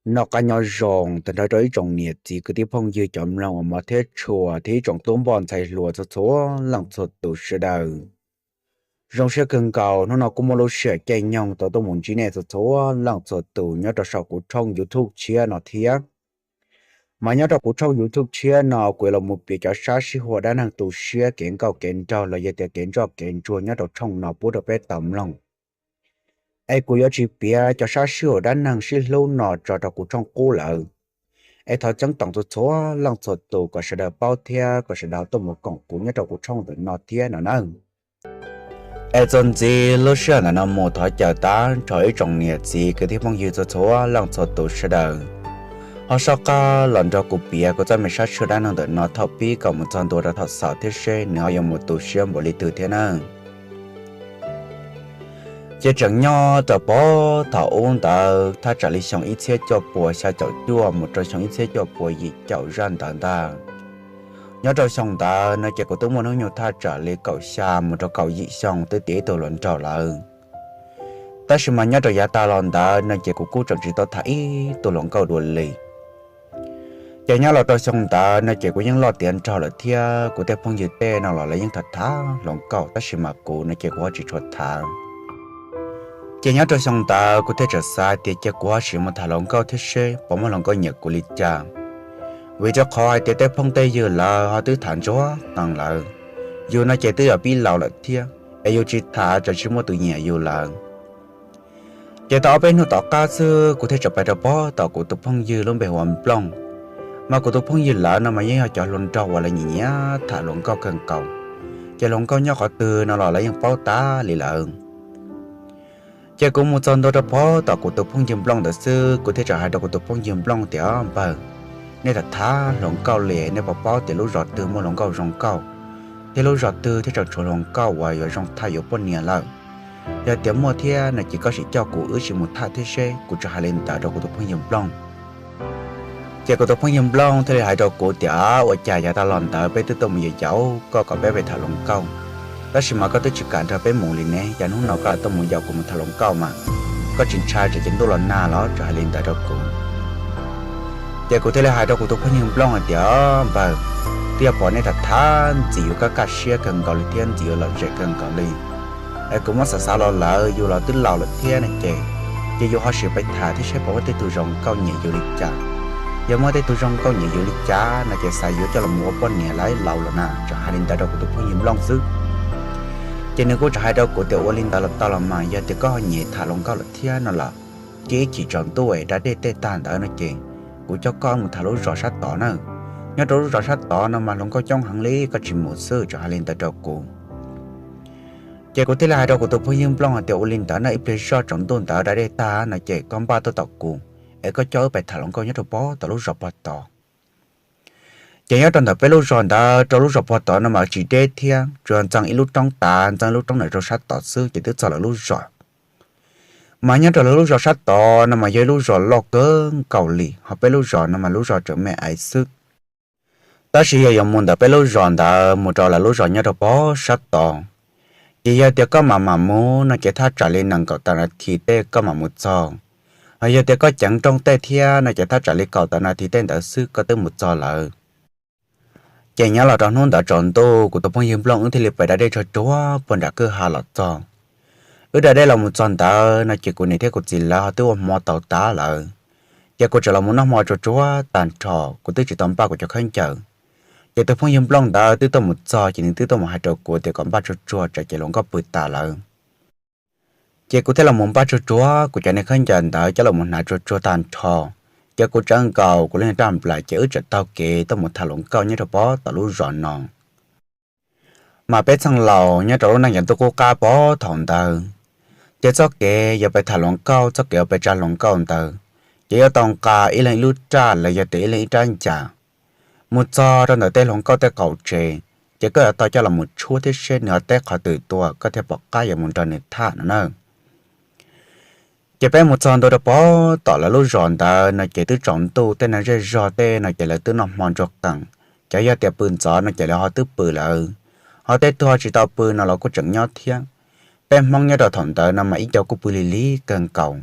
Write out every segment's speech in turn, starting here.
Noj qab nyob zoo tag nrho rau ib tsoom niam txiv kwv tij phooj ywg cov mloog uas hmov thiab tshua thiab ib tsoom tub npoj ntxhais hluas txhua txhua leej txhua tus sawv daws. Zoo siab kawg nkaus hnub no kuj muaj lub sij hawm caij nyoog tau tuaj mus ntsib nej txhua txhua leej txhua tus nyob rau saum kuv tshooj YouTube tshiab no thiab. Mas nyob rau kuv tshooj YouTube tshiab no kuv yuav los mus piav cov sab sib huam dab neeg tu siab kev nkauj kev nraug los yog tias kev ntsoj kev ntsuag nyob rau tshooj no pub rau peb tau mloog. Es kuv yuav tsis piav cov sab sib huam dab neeg sib hlub no tso rau kuv tshooj qub lawm. Es thov ceeb toom txhua txhua leej txhua tus kom sawv daws paub thiab kom sawv daws tuaj mus koom kuv nyob rau kuv tshooj ntawm no thiab no nawb. Es txuas ntxiv lub sij hawm ntawm no mus thov caw tag nrho ib tsoom niam txiv kwv tij phooj ywg txhua txhua leej txhua tus sawv daws ho soj qab los nrog kuv piav kuv txoj me sab sib huam dab neeg ntawm no thaum pib kom mus txog ntua rau thaum xaus thiab seb nws ho yuav mus tu siab npaum li twg thiab nawb. Ces tseem nyob rau puag thaum ub ntawd thaj tsam li xyoo ib txhiab cuaj puas xya caum cuaj mus rau xyoo ib txhiab cuaj puas yim caum zaj ntawd ntag. Nyob rau xyoo ntawd no ces kuv twb muaj hnub nyoog thaj tsam li kaum xya mus rau kaum yim xyoo twb tiav ib tug hluas nraug lawm. Tab sis mas nyob rau yav tag los ntawd no ces kuv kuj tseem tsis tau tham ib tug hluas nkauj dua li. Ces nyob los rau xyoo ntawd no ces kuv yeej loj tiav nraug lawm thiab kuv tej phooj ywg tej no los lawv yeej tham tham hluas nkauj tab sis mas kuv no ces kuv ho tsis tshua tham. Ces nyob rau xyoo ntawd kuv thiaj tseem xav tias cia kuv ho sim mus tham hluas nkauj thiab seb puas muaj hluas nkauj nyiam kuv li cas. Vim rau qhov hais tias tej phooj tej ywg lawv ho twb tham ntsuag qees lawm, yus no ces twb yog pib laus lawm thiab es yus tsis tham tsam tsis muaj tus nyiam yus lawm. Ces tau ob peb hnub tom qab xwb kuv thiaj tseem pais rau puag tom kuv tus phooj ywg lub npe hu ua Nplooj. Mas kuv tus phooj ywg lawv no mas yeej yog cov hluas nraug uas lawv nyiam nyiam tham hluas nkauj kawg nkaus, ces hluas nkauj nyob qhov twg no los lawv yeej paub tas li lawm. Ces kuv mus txog ntua rau puag tom kuv tus phooj ywg Nplooj ntawd xwb kuv thiaj tseem hais rau kuv tus phooj ywg Nplooj tias, Npawg, nej tham tham hluas nkauj li nej puas paub tias lub zos twg muaj hluas nkauj zoo nkauj, thiab lub zos twg thiaj tseem tshuav hluas nkauj uas yuav zoo tham yuav poj niam lawm? Yog tias muaj thiab no ces koj sim coj kuv wb sim mus tham thiab seb. Kuv tseem hais li ntawd rau kuv tus phooj ywg Nplooj. Ces kuv tus phooj ywg Nplooj thiaj li hais rau kuv tias, Ua cas yav tag los ntawd peb twb tuaj mus yaum yaum koj kom peb pais tham hluas nkauj, tab sis mas koj twb tsis kam nrog peb mus li ne, cas hnub no koj lam tuaj mus yaum kuv mus tham hluas nkauj mas? Koj tsis ntshai tsam ces ntuj los nag los? Tseem hais li ntawd rau kuv. Ces kuv thiaj li hais rau kuv tus phooj ywg Nplooj hais tias, Npawg, twb yog pom nej tham tham ntxim yuav kaj kaj siab kawg nkaus li thiab ntxim yuav lom zem kawg nkaus li. Es kuv muab xav xav los lawm yus los twb laus lawm thiab no ces, ces yus ho sim pais tham thiab seb puas muaj tej tug zoo nkauj nyiam yus li cas. Yog muaj tej tug zoo nkauj nyiam yus li cas no ces xav yuav coj los mus ua poj niam lawm laus los na. Tseem hais li ntawd rau kuv tus phooj ywg Nplooj xwb. Ces nws kuj tseem hais rau kuv tias, Ua li ntawd los tau los mas, yog tias koj ho nyiam tham hluas nkauj lawm thiab no lawm, cia ib chim tsaus ntuj es da dej tej tag ntawd no ces kuv coj koj mus tham lub zos sab tod na. Nyob rau lub zos sab tod no mas hluas nkauj coob heev li, koj tsis mus xwb. Tseem hais li ntawd rau kuv. Ces kuv thiaj li hais rau kuv tus phooj ywg Nplooj hais tias, Ua li ntawd no ib pliag zoj tsaus ntuj ntawd da dej tag no ces koj npaj tuaj tom kuv, es koj coj wb pais tham hluas nkauj nyob rau puag tom lub zos puag tod. Ces nyob rau ntawm peb lub zos ntawd rau lub zos puag tod no mas tsis deb thiab, tsuas ntxeev ib lub roob tav, ntxeev ib lub roob ntawm rau sab tod xwb ces twb txog lawv lub zos. Mas nyob rau lawv lub zos sab tod no mas yog ib lub zos loj kawg nkaus li, ho peb lub zos no mas lub zos tseem me aiv xwb. Tab sis yog yuav mus ntawm peb lub zos ntawd mus rau lawv lub zos nyob rau puag sab tod, ces yog tias koj mam mam mus no ces thaj tsam li nees nkaum tawm nas this tej koj mam mus txog. Ho yog tias koj ceev nrooj tej thiab no ces thaj tsam li kaum tawm nas this tej ntawd xwb koj twb mus txog lawm. Ces nyob los rau hnub ntawd tsaus ntuj kuv tus phooj ywg Nplooj wb thiaj li pais da dej tsuag tsuag puag nram kwj ha los txog. Wb da dej los mus txog ntawd no ces kuv niam thiab kuv txiv lawv ho twb ua hmo taus tas lawm. Ces kuv tseem los mus noj hmo tsuag tsuag tag nrho, kuv twb tsis tau npaj kuv cov khaub ncaws. Ces tus phooj ywg Nplooj ntawd twb tuaj mus txog ces nws twb tuaj mus hais rau kuv tias kom npaj tsuag tsuag tsam ces hluas nkauj pw tas lawm. Ces kuv thiaj los mus npaj tsuag tsuag kuv cov niag khaub ncaws ntawd coj los mus hnav tsuag tsuag tag nrho. Ces kuv tseem nkaum kuv lub niag raj nplais ces wb tseem taug kev tuaj mus tham hluas nkauj nyob rau puag tom lub zos no. Mas peb txheej laus nyob rau lub neej yav ntuj qub qab puag thaum ntawd, ces txoj kev yuav pais tham hluas nkauj, txoj kev yuav pais tsa hluas nkauj ntawd, ces yuav tau nqa ib leeg ib lub raj los yog tias ib leeg ib rab ncas mus txog rau ntawm tej hluas nkauj tej qaum tsev, ces koj yuav tau coj los mus tshuab thiab seb nws ho teb qhov twg tuaj koj thiaj pom qab yuav mus nrog nws tham no na. Ces peb mus txog ntua rau puag tom lawv lub zos ntawd no ces twb tsaus ntuj, tej neeg zej zog tej no ces lawv twb noj hmo ntsuag qees, cov yog tias pw ntxov no ces lawv ho twb pw lawm, ho tej tug ho tsis tau pw no los kuj tseem nyob thiab. Peb Hmoob nyob rau thaum ntawd no mas ib co kuj pw lig lig kawg nkaus.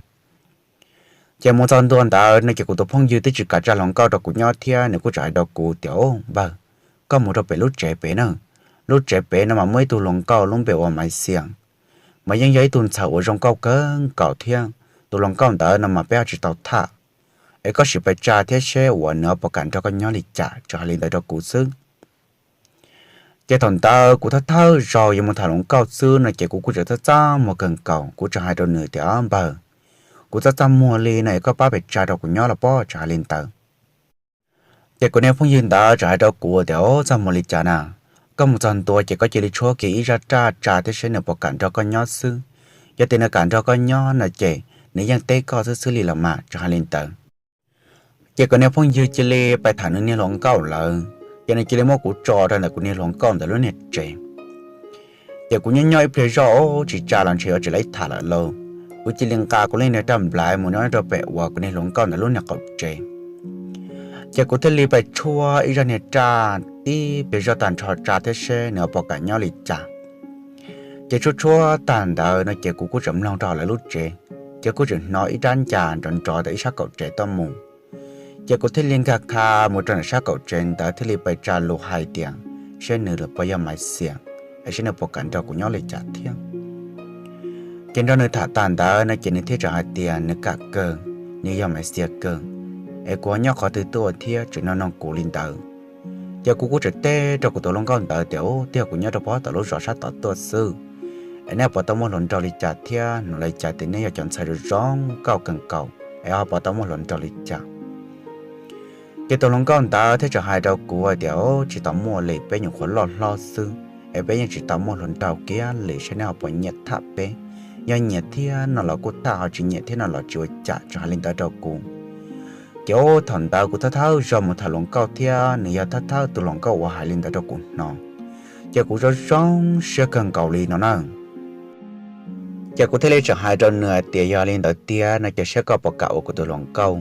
Ces mus txog ntua ntawd no ces kuv tus phooj ywg twb tsis kam tsa hluas nkauj rau kuv nyob thiab, nws kuj tseem hais rau kuv tias, Au npawg, koj mus rau pem lub tsev pem na, lub tsev pem no mas muaj ib tug hluas nkauj lub npe ua Maiv Xias, mas yeej yog ib tug ntxhais uas zoo nkauj kawg nkaus thiab. Tus hluas nkauj ntawd no mas peb ho tsis tau tham, es koj sim pes tsa thiab seb uas nws ho puas kam nrog koj nyob li cas, tseem hais li ntawd rau kuv xwb. Ces thaum ntawd kuv thawj thawj zaug yuav mus tham hluas nkauj xwb no ces kuv kuj tseem txaj txaj muag kawg nkaus, kuv tseem hais rau nws tias, Npawg, kuv txaj txaj muag li no es koj pab pes tsa rau kuv nyob los pob, tseem hais li ntawd. Ces kuv niag phooj ywg ntawd tseem hais rau kuv tias, Au, txaj muag li cas na, koj mus txog ntua ces koj cia li tshuab kiag ib zaj raj tsa thiab seb nws puas kam nrog koj nyob xwb. Yog tias nws kam nrog koj nyob no ces nws yeej teb koj xwb xwb li los mas, tseem hais li ntawd. Ces kuv niag phooj ywg cia li pais tham nws niag hluas nkauj lawm, ces nws cia li muab kuv tso rau ntawm kuv niag hluas nkauj ntawd lub niag tsev. Ces kuv nyob nyob ib pliag zoj, tsis tsa los ntshe yuav tsis laib tham lawm lauj. Kuv cia li nqa kuv lub niag raj nplaiv mus nyob rau pem uas kuv niag hluas nkauj ntawd lub niag qaum tsev. Ces kuv thiaj li pais tshuab ib zaj niag raj tib pliag zoj tag nrho tsa thiab seb nws ho puas kam nyob li cas. Ces tshuab tshuab tag ntawd no ces kuv kuj tseem mloog rau hauv lawv lub tsev, ces kuj tseem hnov ib rab ncas nrov nrov ntawm ib sab kaum tsev tuaj mus. Ces kuv thiaj li nkag kha mus rau ntawm sab kaum tsev ntawd thiaj li pais tsa lus hais tias seb nws puas yog Maiv Xias, es seb nws puas kam nrog kuv nyob li cas thiab. Ces nrog nws tham tag ntawd no ces nws thiaj tseem hais tias nws kam kawg, nws yog Maiv Xias kawg, es kuv ho nyob qhov twg tuaj thiab, tseem nug nug kuv li ntawd. Ces kuv kuj tseem teb rau kuv tus hluas nkauj ntawd tias, Ub, twb yog kuv nyob rau pob tom lub zos sab tod tuaj xwb, es neb puas tau muaj hluas nraug li cas thiab? Hnov li cas tias neb yog cov ntxhais zoo zoo nkauj kawg nkaus, es ho puas tau muaj hluas nraug li cas? Ces tus hluas nkauj ntawd thiaj tseem hais rau kuv tias, Ub, tsis tau muaj li, peb nyuam qhuav loj hlob xwb, es peb yeej tsis tau muaj hluas nraug kiag li, seb neb ho puas nyiam tham peb. Yog nyiam thiab no los kuj tham, ho tsis nyiam thiab no los tsis ua cas, tseem hais li ntawd rau kuv. Ces ub, thaum ntawd kuv thawj thawj zaug mus tham hluas nkauj thiab nws yog thawj thawj tus hluas nkauj uas hais li ntawd rau kuv hnov, ces kuv zoo zoo siab kawg nkaus li no na. Ces kuv thiaj li tseem hais rau nws hais tias, Yog li ntawd tiag no ces seb koj puas kam ua kuv tus hluas nkauj.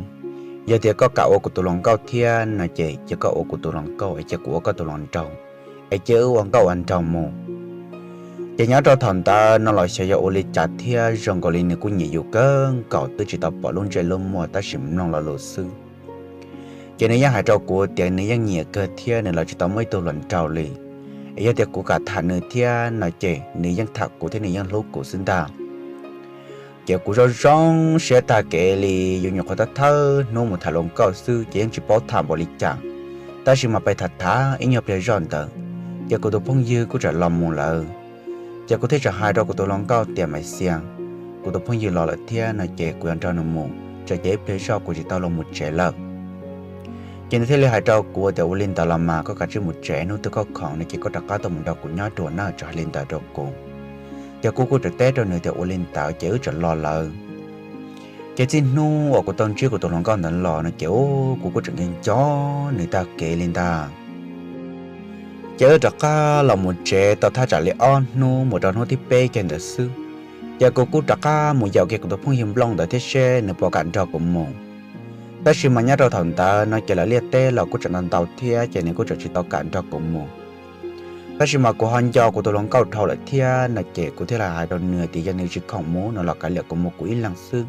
Yog tias koj kam ua kuv tus hluas nkauj thiab no ces cia koj ua kuv tus hluas nkauj es cia kuv ua koj tus hluas nraug, es cia wb ua nkauj ua nraug mus. Ces nyob rau thaum ntawd no los xyov yog ua li cas thiab zoo nkaus li nws kuj nyiam yus kawg nkaus, twb tsis tau pom lub ntsej lub muag tab sis mloog lo lus xwb. Ces nws yeej hais rau kuv tias nws yeej nyiam kawg thiab nws los tsis tau muaj ib tug hluas nraug li. Es yog tias kuv kam tham nws thiab no ces nws yeej tham kuv thiab nws yeej hlub kuv xwb ntag. Ces kuv zoo zoo siab tag kev li, yus nyuam qhuav thawj thawj hnub mus tham hluas nkauj xwb ces yeej tsis paub tham npaum li cas, tab sis mas pais tham tham ib nyuag pliag zoj ntawd, ces kuv tus phooj ywg kuj tseem los mus lawm. Ces kuv thiaj tseem hais rau kuv tus hluas nkauj tias, Maiv Xias, kuv tus phooj ywg los lawm thiab no ces kuv yuav nrog nws mus, tsam ces ib pliag zoj kuv tsis tau los mus tsev lawm. Ces nws thiaj li hais rau kuv tias, Ua li ntawd los mas koj kav tsij mus tsev, hnub twg koj khoom no ces koj rov qab tuaj mus nrog kuv nyob dua na, tseem hais li ntawd rau kuv. Ces kuv kuj tseem teb rau nws tias, Ua li ntawd ces wb tseem los lawm. Ces txij hnub uas kuv tau ntsib kuv tus hluas nkauj ntawd los no ces ub, kuv kuj tseem nco nco nws tag kev li ntag. Ces wb rov qab los mus tsev tau thaj tsam li ob hnub mus rau hnub thib peb kiag ntawd xwb, ces kuv kuj rov qab mus yaum kiag kuv tus phooj ywg Nplooj ntawd thiab seb nws puas kam nrog kuv mus. Tab sis mas nyob rau thaum ntawd no ces lawv liaj teb los kuj tseem ntau ntau thiab ces nws kuj tseem tsis tau kam nrog kuv mus. Tab sis mas kuv ho nco kuv tus hluas nkauj dhau lawm thiab no ces kuv thiaj li hais rau nws tias yog nws tsis khoom mus no los kav liam kuv mus kuv ib leeg xwb.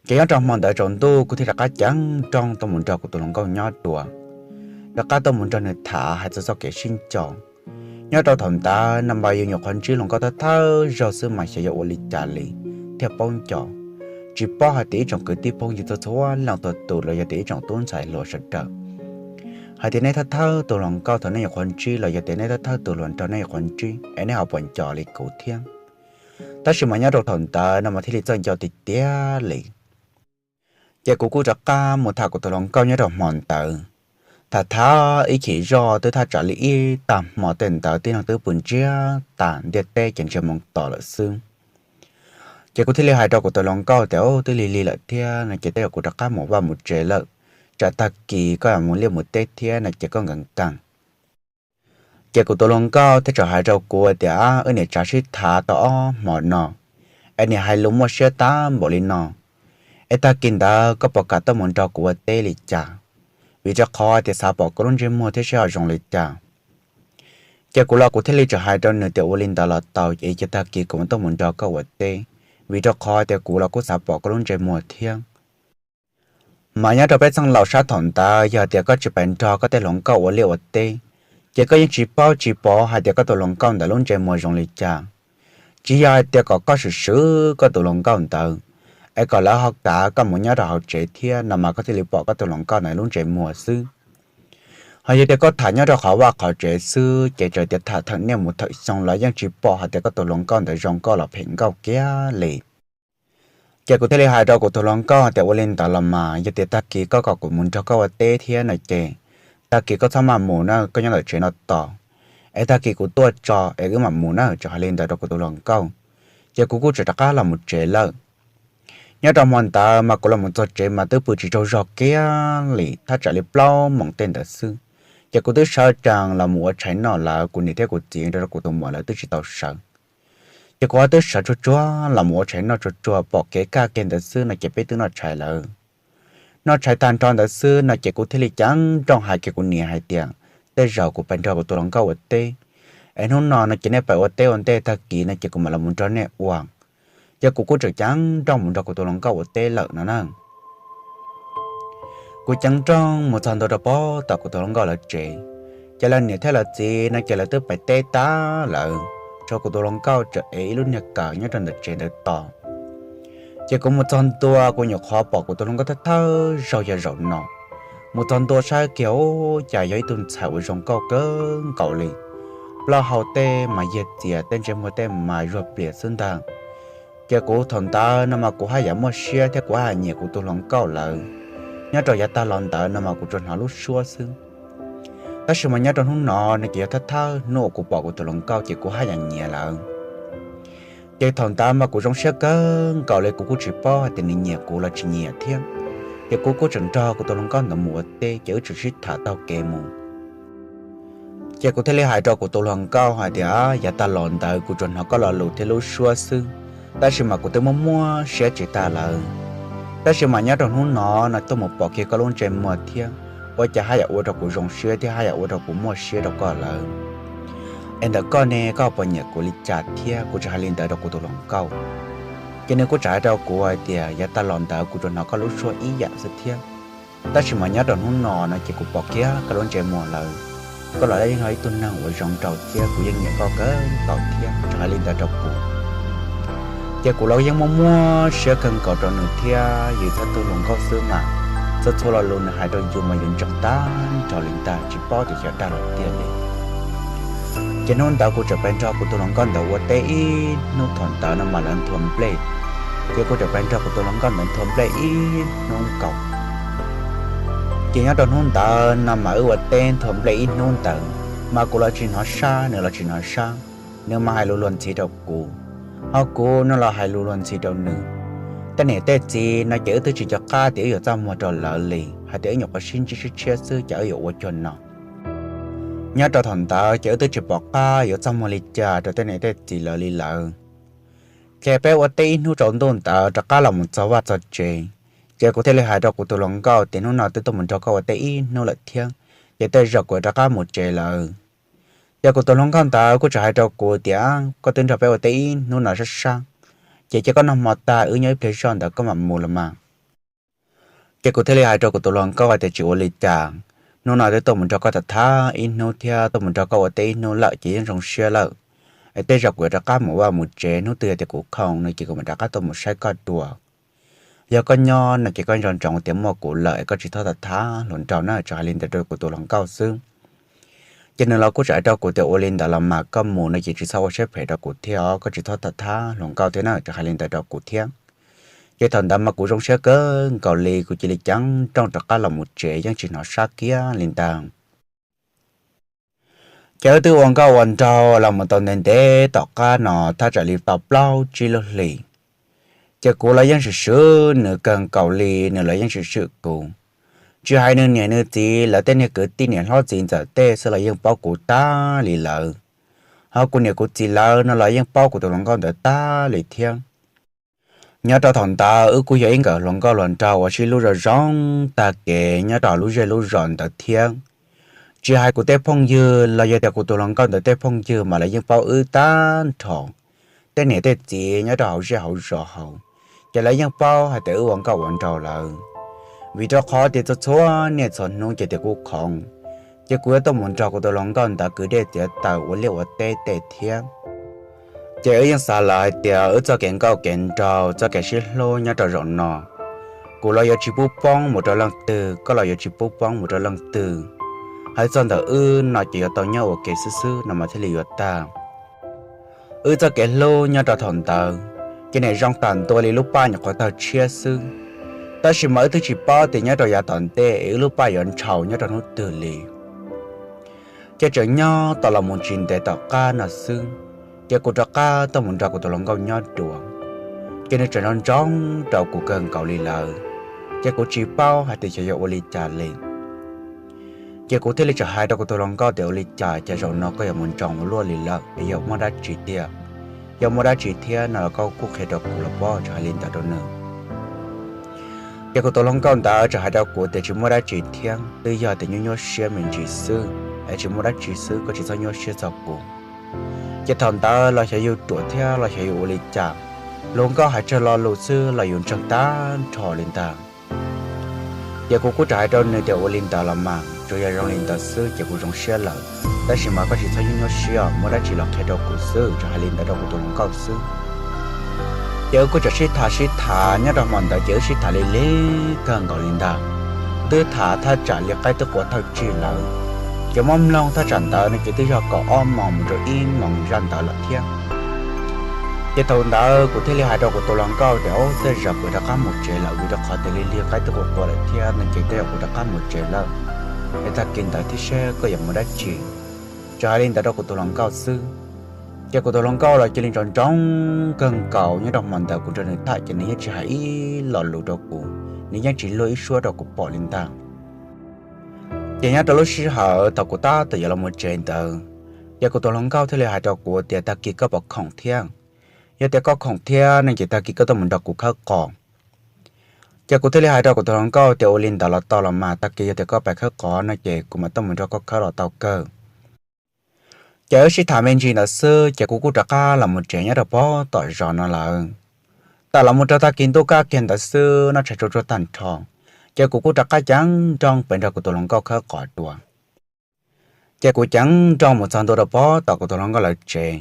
Ces nyob rau hmo ntawd tsaus ntuj kuv thiaj rov qab ceev nrooj tuaj mus nrog kuv tus hluas nkauj nyob dua. Rov qab tuaj mus nrog nws tham hais txog txoj kev sib nco. Nyob rau thaum ntawd no mas yus nyuam qhuav ntsib hluas nkauj thawj thawj zaug xwb mas xyov yog ua li cas li thiaj paub nco. Tsis paub hais tias ib tsoom kwv tij phooj ywg txhua txhua leej txhua tus los yog tias ib tsoom tub ntxhais hluas sawv daws, hais tias nej thawj thawj tus hluas nkauj thaum nej nyuam qhuav ntsib los yog tias nej thawj thawj tus hluas nraug nej nyuam qhuav ntsib es nej ho puas nco li kuv thiab. Tab sis mas nyob rau thaum ntawd no mas thiaj li txawj nco tiag tiag li. Ces kuv kuj rov qab mus tham kuv tus hluas nkauj nyob rau hmo ntawd. Tham tham ib chim zoj twb thaj tsam li ib tag hmo tej ntawd tib neeg twb pw ntsiag tas, ntiaj teb ces ntsiag moo tos lawm xwb. Ces kuv thiaj li hais rau kuv tus hluas nkauj tias, Ub, twb lig lig lawm thiab no ces tej zaum kuv rov qab mus vaj mus tsev lawm, tsam tag kis koj mus liaj mus teb thiab no ces koj nkees nkees. Ces kuv tus hluas nkauj thiaj txawm hais rau kuv tias, Wb niam tsav sib tham tau ob hmo no es niam hais lus muaj siab tag npaum li no, es tag kis ntawd koj puas kam tuaj mus nrog kuv ua teb li cas? Vim rau qhov tias xav pom koj lub ntsej muag thiab seb ho zoo li cas. Ces kuv los kuv thiaj li txawm hais rau nws tias, Ua li ntawd los tau, es cia tag kis kuv mam tuaj mus nrog koj ua teb. vim rau qhov tias kuv los kuj xav pom koj lub ntsej muag thiab. Mas nyob rau peb txheej laus sab thaum ntawd yog tias koj tsis pais nrog koj tej hluas nkauj ua liaj ua teb, ces koj yeej tsis paub tsis pom hais tias koj tus hluas nkauj ntawd lub ntsej muag zoo li cas. Tsis yog hais tias kom koj swm swv koj tus hluas nkauj ntawd, es kom lawv ho kav koj mus nyob rau hauv tsev thiab no mas koj thiaj li pom koj tus hluas nkauj ntawd lub ntsej muag xwb. Ho yog tias koj tham nyob rau qhov vaj qhov tsev xwb ces txawm tias tham thawm niaj mus thawm xyoo los yeej tsis pom hais tias koj tus hluas nkauj ntawd zoo nkauj los phem nkauj kiag li. Ces kuv thiaj li hais rau kuv tus hluas nkauj tias ua li ntawd los mas yog tias tag kis koj kom kuv mus nrog koj ua teb thiab no ces tag kis koj txhob maj mus na, koj nyob ntawm tsev no tos, es tag kis kuv tuaj tso es wb mam mus na. Txawm hais li ntawd rau kuv tus hluas nkauj, ces kuv kuj tseem rov qab los mus tsev lawm. Nyob rau hmo ntawd mas kuv los mus txog tsev mas twb pw tsis tsaug zog kiag li, thaj tsam li plaub moos tej ntawd xwb. Ces kuv twb sawv tsees los mus ua tshais noj lawm, kuv niam thiab kuv txiv rau kuv tus muam lawv twb tsis tau sawv. Ces kuv ho twb sawv tsuag tsuag los mus ua tshais noj tsuag tsuag pom kev kaj kiag ntawd xwb no ces peb twb noj tshais lawm. Noj tshais tag nrho ntawd xwb no ces kuv thiaj li ceev nrooj hais kiag kuv niam hais tias tej zaum kuv pais nrog kuv tus hluas nkauj ua teb, es hnub no no ces nej pais ua teb ua ntej, tag kis no ces kuv mam los mus nrog nej ua. Ces kuv kuj tseem ceev nrooj mus nrog kuv tus hluas nkauj ua teb lawm no na. Kuv ceev nrooj mus txog ntua rau pem tom kuv tus hluas nkauj lawv tsev, ces lawv niam thiab lawv txiv no ces lawv twb pais teb tag lawm, tshuav kuv tus hluas nkauj tseem ev ib lub niag kawm nyob rau ntawm tsev ntawd tos. Ces kuv mus txog ntua kuv nyuam qhuav pom kuv tus hluas nkauj thawj thawj zaug yog zaum no. Mus txog ntua saib kiag ua cas yog ib tug ntxhais uas zoo nkauj kawg nkaus li, plaub hau tej mas yag txias, tej ntsej muag tej mas zuag plias xwb ntag. Ces kuv thaum ntawd no mas kuv haj yam muaj siab thiab kuv haj yam nyiam kuv tus hluas nkauj lawm. Nyob rau yav tag los ntawd no mas kuv tsuas hnov lub suab xwb, tab sis mas nyob rau hnub no no ces yog thawj thawj hnub uas kuv pom kuv tus hluas nkauj ces kuv haj yam nyiam lawm. Ces thaum ntawd mas kuv zoo siab kawg nkaus li, kuv kuj tsis paub hais tias nws nyiam kuv los tsis nyiam thiab. Ces kuv kuj tseem nrog kuv tus hluas nkauj ntawd mus ua teb, ces wb tseem sib tham taug kev mus. Ces kuv thiaj li hais rau kuv tus hluas nkauj hais tias, yav tag los ntawd kuv tsuas hnov koj lo lus thiab lub suab xwb, tab sis mas kuv twb muaj muaj siab tsis tag lawm. Tab sis mas nyob rau hnub no no tuaj mus pom kiag koj lub ntsej muag thiab, ua cas haj yam ua rau kuv zoo siab thiab haj yam ua rau kuv muaj siab rau koj lawm. Es ntawm koj ne, koj puas nyiam kuv li cas thiab? Kuv tseem hais li ntawd rau kuv tus hluas nkauj. Ces nws kuj tseem hais rau kuv hais tias, yav tag los ntawd kuv tsuas hnov koj lub suab ib yam xwb thiab, tab sis mas nyob rau hnub no no ces kuv pom kiag koj lub ntsej muag lawm. Koj los yeej yog ib tug neeg uas zoo nraug thiab kuv yeej nyiam koj kawg nkaus thiab. Tseem hais li ntawd rau kuv. Ces kuv los yeej muaj muaj siab kawg nkaus rau nws thiab, yus txhob tu hluas nkauj xwb mas, txhua txhua lo lus nws hais rau yus mas yus ntseeg tag nrho li ntag, tsis paub tias xyov dag los tiag li. Ces hnub ntawd kuv tseem pais nrog kuv tus hluas nkauj ntawd ua teb ib hnub, thaum ntawd no mas lawv nthua nplej. Ces kuv tseem pais nrog kuv tus hluas nkauj ntawd nthua nplej ib hnub nkaus. Ces nyob rau hnub ntawd no mas wb ua teb nthua nplej ib hnub ntawd, mas kuv los tsis hnov sab, nws los tsis hnov sab. Nws mas hais lus luag ntxhi rau kuv, ho kuv no los hais lus luag ntxhi rau nws. Tej niam tej txiv no ces wb twb tsis nco qab tias wb yuav txaj muag rau lawv li, hais tias wb nyuam qhuav sib ntsib sib tshiab xwb ces wb yuav ua cuag no. Nyob rau thaum ntawd ces wb twb tsis pom qab yuav txaj muag li cas rau tej niam tej txiv lawv li lawm. Ces peb ua teb ib hnub tsaus ntuj ntawd rov qab los mus txog vaj txog tsev. Ces kuv thiaj li hais rau kuv tus hluas nkauj tias, hnub no twb tuaj mus nrog koj ua teb ib hnub lawm thiab, ces tej zaum kuv rov qab mus tsev lawm. Ces kuv tus hluas nkauj ntawd kuj tseem hais rau kuv tias, koj twb nrog peb ua teb ib hnub no sab sab, ces cia koj noj hmo tag wb nyob ib pliag zoj ntawd koj mam mus los mas. Ces kuv thiaj li hais rau kuv tus hluas nkauj hais tias, tsis ua li cas, hnub no twb tuaj mus nrog koj tham thab ib hnub thiab tuaj mus nrog koj ua teb ib hnub lawm ces yeej zoo siab lawm. Es tej zaum kuv yuav rov qab mus vaj mus tsev, hnub twg yog tias kuv khoom no ces kuv mam rov qab tuaj mus saib koj dua. Yog koj nyob no ces koj nco ntsoov tias muaj kuv lawm es koj tsis txhob tham thab hluas nraug na. Tseem hais li ntawd rau kuv tus hluas nkauj xwb. Ces nws los kuj tseem hais rau kuv tias, ua li ntawd los mas koj mus no ces tsis txhob ua siab phem rau kuv thiab os, koj tsis txhob tham thab hluas nkauj thiab na. Tseem hais li ntawd rau kuv thiab. Ces thaum ntawd mas kuv zoo siab kawg nkaus li, kuv cia li ceev nrooj rov qab los mus tsev, yeej tsis hnov sab kiag li ntag. Ces wb twb ua nkauj ua nraug los mus tau ntev ntev tom qab no thaj tsam li tau plaub tsib lub hlis. Ces kuv los yeej swm swm nws kawg nkaus li, nws los yeej swm swm kuv. Tsis hais nws niam nws txiv, lawv tej niag kwv tij niam hlob txiv ntxawm tej xwb los yeej paub kuv tag li lawm. Ho kuv niam kuv txiv lawv no los yeej paub kuv tus hluas nkauj ntawd tag li thiab. Nyob rau thaum ntawd wb kuj yog ib nkawm hluas nkauj hluas nraug uas sib hlub zoo zoo tag kev nyob rau lub zej lub zos ntawd thiab. Tsis hais kuv tej phooj ywg los yog tias kuv tus hluas nkauj ntawd tej phooj ywg mas lawv yeej paub wb tag nrho. tej niam tej txiv nyob rau hauv zej hauv zos hauv, ces lawv yeej paub hais tias wb ua nkauj ua nraug lawm. Vim rau qhov tias txhua txhua niaj txhua hnub ces tias kuv khoov, ces kuv yuav tuaj mus nrog kuv tus hluas nkauj ntawd kwv dej txiav taws ua liaj ua teb tej thiab. Ces wb yeej xav lawm hais tias wb txoj kev nkauj kev nraug txoj kev sib hlub nyob rau zaum no, kuv los yuav tsis pub poob mus rau leej twg, koj los yuav tsis pub poob mus rau leej twg. Hais txog ntawm wb no ces yuav tau nyob ua ke xwb xwb no mas thiaj li yuav tag. Wb txoj kev hlub nyob rau thaum ntawd ces nim zoo tag ntua li lub paj nyuam qhuav tawg tshiab xwb, tab sis mas wb twb tsis paub tias nyob rau yav tom ntej es wb lub paj yuav ntshaus nyob rau hnub twg li. Ces tseem nyob tau los mus tsis ntev tom qab no xwb, ces kuv rov qab tuaj mus nrog kuv tus hluas nkauj nyob dua, ces nws tseem nco ntsoov rau kuv kawg nkaus li lawm, ces kuv tsis paub hais tias xyov yuav ua li cas li. Ces kuv thiaj li txawm hais rau kuv tus hluas nkauj tias ua li cas ces zaum no koj yuav mus ntsoov ua luaj li lawm es yog muaj dab tsi tiag, yog muaj dab tsi thiab no los koj kuj qhia rau kuv los pab txawm hais li ntawd rau nws. Ces kuv tus hluas nkauj ntawd txawm hais rau kuv tias tsis muaj dab tsi thiab, twb yog tias nyuaj nyuaj siab me ntsis xwb es tsis muaj dab tsi xwb, koj tsis txhob nyuaj siab txog kuv. Ces thaum ntawd los xyov yus ruam thiab los xyov yus ua li cas, hluas nkauj hais tsawg lo lus xwb los yus ntseeg tag nrho li ntag. Ces kuv kuj txawm hais rau nws tias ua li ntawd los mas tsuas yog zoo li ntawd xwb ces kuv zoo siab lawm, tab sis mas koj tsis txhob nyuaj nyuaj siab, muaj dab tsi los qhia rau kuv xwb, txawm hais li ntawd rau kuv tus hluas nkauj xwb. Ces wb kuj txawm sib tham sib tham nyob rau hmo ntawd ces wb sib tham li lig kawg nkaus li ntag, twb tham thaj tsam li qaib twb qua thawj tsig lawm. Ces muab mloog thaj tsam ntawd no ces twb yog kaum ob moos mus rau ib moos zaj ntawd lawm thiab. Ces thaum ntawd kuv thiaj li hais rau kuv tus hluas nkauj tias ub, tej zaum kuv rov qab mus tsev lawm vim rau qhov tias lig lig qaib twb qua qua lawm thiab no ces tej zaum kuv rov qab mus tsev lawm, es tag kis ntawd thiab seb koj yuav muaj dab tsi. Txawm hais li ntawd rau kuv tus hluas nkauj xwb. Ces kuv tus hluas nkauj los cia li ntsoov ntsoov kawg nkaus nyob rau hmo ntawd kuv nrog nws tham ces nws yeej tsis hais ib lo lus rau kuv, nws yeej tsis luag ib suab rau kuv pom li ntag. Ces nyob rau lub sij hawm thaum kuv tab tom yuav los mus tsev ntawd, ces kuv tus hluas nkauj thiaj li hais rau kuv tias tag kis koj puas khoom thiab, yog tias koj khoom thiab no ces tag kis koj tuaj mus nrog kuv khawb qos. Ces kuv thiaj li hais rau kuv tus hluas nkauj tias ua li ntawd los tau los mas, tag kis yog tias koj pais khawb qos no ces kuv mam tuaj mus nrog koj khawb los tau kawg. Ces wb sib tham me ntsis ntawd xwb ces kuv kuj rov qab los mus tsev nyob rau pem tom zos no lawm. Tawm los mus rau tag kis ntuj kaj kiag ntawd xwb, noj tshais tsuag tsuag tag nrho, ces kuv kuj rov qab ceev nrooj pes nrog kuv tus hluas nkauj khawb qos dua. Ces kuv ceev nrooj mus txog ntua rau pem tom kuv tus hluas nkauj lawv tsev,